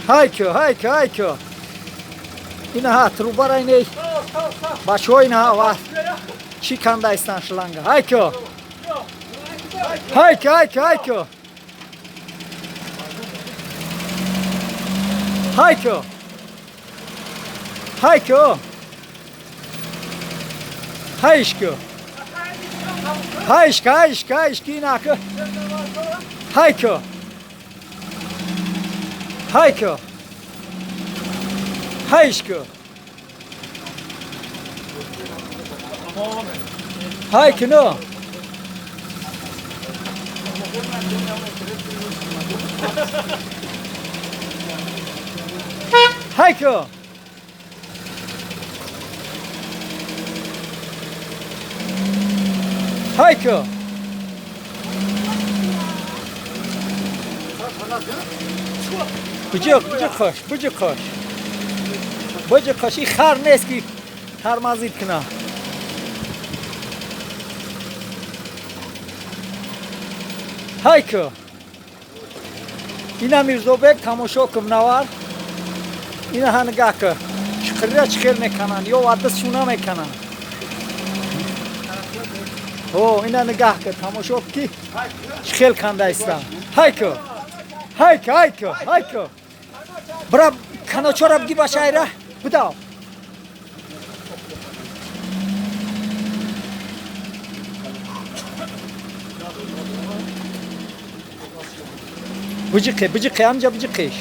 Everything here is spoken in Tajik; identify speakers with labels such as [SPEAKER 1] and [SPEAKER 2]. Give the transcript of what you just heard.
[SPEAKER 1] Хайко, хайко, хайко. Инаҳа трубара иней. Бачаҳо инаҳа ва чӣ канда истан шланга. Хайко. Хайко, хайко, хайко. Хайко. Хайко. Хайшко. Хайшка, хайшка, хайшка инака. Хайко. Хайко. Хайшко. Хайко, но. Хайко. Хайко. Бıcık, бıcıк хош, бıcıк хош. Быҷиқ хош, и хар нест ки тармазид куна. Хайко. Ина Мирзобек тамошо кун навар. Ина ҳа нигаҳ кун. Чиқирра чиқир мекананд ё вадда суна мекананд. О, ина нигаҳ кун, тамошо ки чиқир канда истанд. Хайко. Хайко, хайко, хайко. Бра каночора бги ба шайра. Бидав. Быҷиқе, быҷиқе, ҳамҷа быҷиқеш.